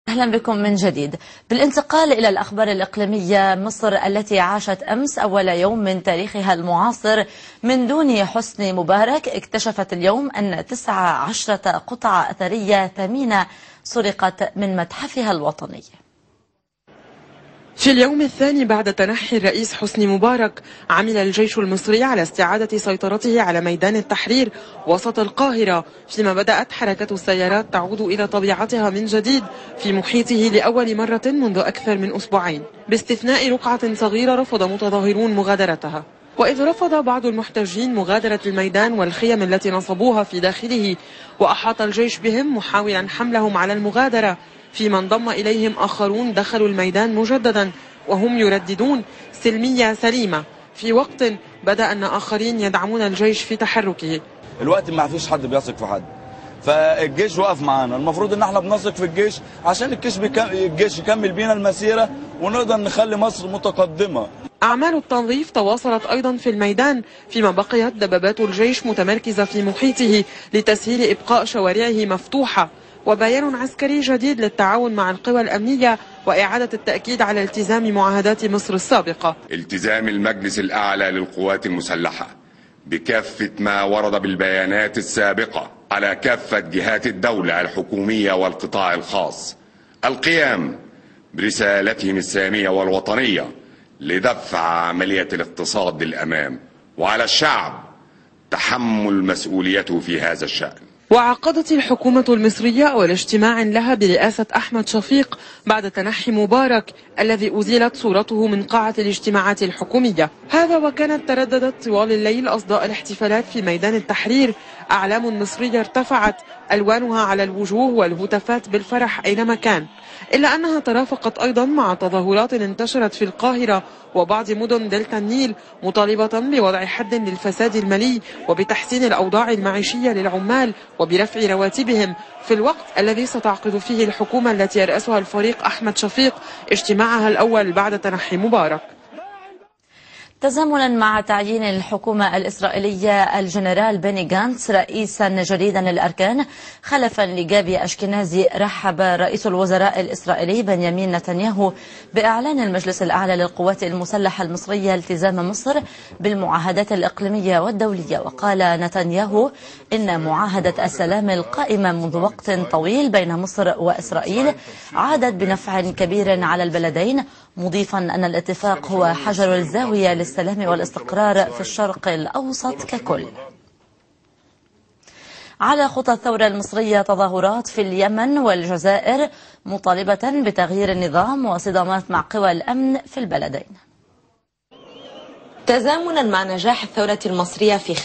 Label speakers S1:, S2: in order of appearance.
S1: أهلا بكم من جديد. بالانتقال إلى الأخبار الإقليمية، مصر التي عاشت أمس أول يوم من تاريخها المعاصر من دون حسني مبارك اكتشفت اليوم أن 19 قطعة أثرية ثمينة سرقت من متحفها الوطني.
S2: في اليوم الثاني بعد تنحي الرئيس حسني مبارك، عمل الجيش المصري على استعادة سيطرته على ميدان التحرير وسط القاهرة، فيما بدأت حركة السيارات تعود إلى طبيعتها من جديد في محيطه لأول مرة منذ أكثر من أسبوعين، باستثناء رقعة صغيرة رفض متظاهرون مغادرتها. وإذ رفض بعض المحتجين مغادرة الميدان والخيم التي نصبوها في داخله، وأحاط الجيش بهم محاولا حملهم على المغادرة، فيما انضم إليهم آخرون دخلوا الميدان مجددا وهم يرددون سلمية سليمة، في وقت بدأ أن آخرين يدعمون الجيش في تحركه.
S3: الوقت ما فيش حد بيثق في حد، فالجيش وقف معانا. المفروض ان احنا بنثق في الجيش عشان الجيش يكمل بينا المسيرة ونقدر نخلي مصر متقدمة.
S2: أعمال التنظيف تواصلت أيضا في الميدان، فيما بقيت دبابات الجيش متمركزة في محيطه لتسهيل إبقاء شوارعه مفتوحة، وبيان عسكري جديد للتعاون مع القوى الأمنية وإعادة التأكيد على التزام معاهدات مصر السابقة.
S4: التزام المجلس الأعلى للقوات المسلحة بكافة ما ورد بالبيانات السابقة على كافة جهات الدولة الحكومية والقطاع الخاص القيام برسالتهم السامية والوطنية لدفع عملية الاقتصاد للأمام، وعلى الشعب تحمل مسؤوليته في هذا الشأن.
S2: وعقدت الحكومة المصرية أول اجتماع لها برئاسة أحمد شفيق بعد تنحي مبارك الذي أزيلت صورته من قاعة الاجتماعات الحكومية. هذا وكانت ترددت طوال الليل أصداء الاحتفالات في ميدان التحرير، أعلام مصرية ارتفعت ألوانها على الوجوه والهتافات بالفرح أينما كان، إلا أنها ترافقت أيضا مع تظاهرات انتشرت في القاهرة وبعض مدن دلتا النيل مطالبة بوضع حد للفساد المالي وبتحسين الأوضاع المعيشية للعمال وبرفع رواتبهم، في الوقت الذي ستعقد فيه الحكومة التي يرأسها الفريق أحمد شفيق اجتماعها الأول بعد تنحي مبارك.
S1: تزامنا مع تعيين الحكومة الإسرائيلية الجنرال بني غانتس رئيسا جديدا للأركان خلفا لجابي أشكنازي، رحب رئيس الوزراء الإسرائيلي بنيامين نتنياهو بإعلان المجلس الأعلى للقوات المسلحة المصرية التزام مصر بالمعاهدات الإقليمية والدولية. وقال نتنياهو إن معاهدة السلام القائمة منذ وقت طويل بين مصر وإسرائيل عادت بنفع كبير على البلدين، مضيفا أن الاتفاق هو حجر الزاوية للسلام والاستقرار في الشرق الأوسط ككل. على خطى الثورة المصرية تظاهرات في اليمن والجزائر مطالبة بتغيير النظام وصدامات مع قوى الأمن في البلدين.
S5: تزامنا مع نجاح الثورة المصرية في